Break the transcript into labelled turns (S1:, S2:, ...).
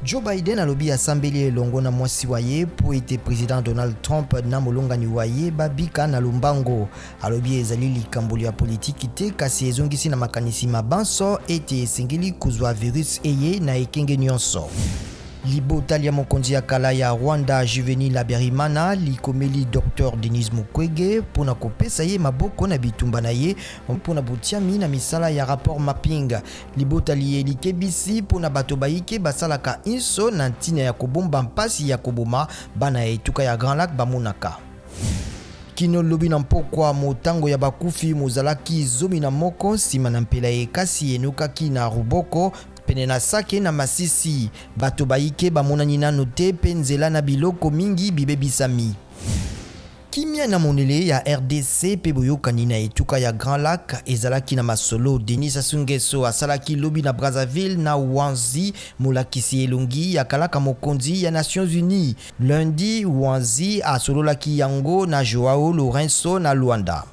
S1: Joe Biden alobi asambeli elongo na mwasi wa ye mpo ete president Donald Trump na molongani wa ye babika na lombango. Alobi ezali likambo lya politiki te kasi ezongisi na makanisi ma banso ete esengeli kozwa virus eye na ekenge nyonso. Libota lya mokonzi ya kala ya Rwanda Juvenal Habyarimana likomeli Dr Denis Mukwege mpo na kopesa ye maboko na bitumba na ye mpo na botiami na misala ya rapport mapping. Libota liye likebisi mpo na bato bayike basalaka inso na ntina ya kobomba mpasi ya koboma bana ya etuka ya Grand Lac bamonaka. Kino lobi na mpokwa, motango ya bakufi mozalaki 11 nsima na mpela ekasi enukaki na Ruboko pene na Sake na Masisi. Bato bayike bamonani nano te mpe nzela na biloko mingi bibebisami. Kimia na monele ya rdc mpe boyokani na etuka ya Grand Lac ezalaki na masolo Denis Sassou Nguesso asalaki lobi na Brazzaville na Wanzi, molakisi elongi ya kalaka mokonzi ya Nations Unies. Lundi, Wanzi asololaki yango na Joao Lourenço na Luanda.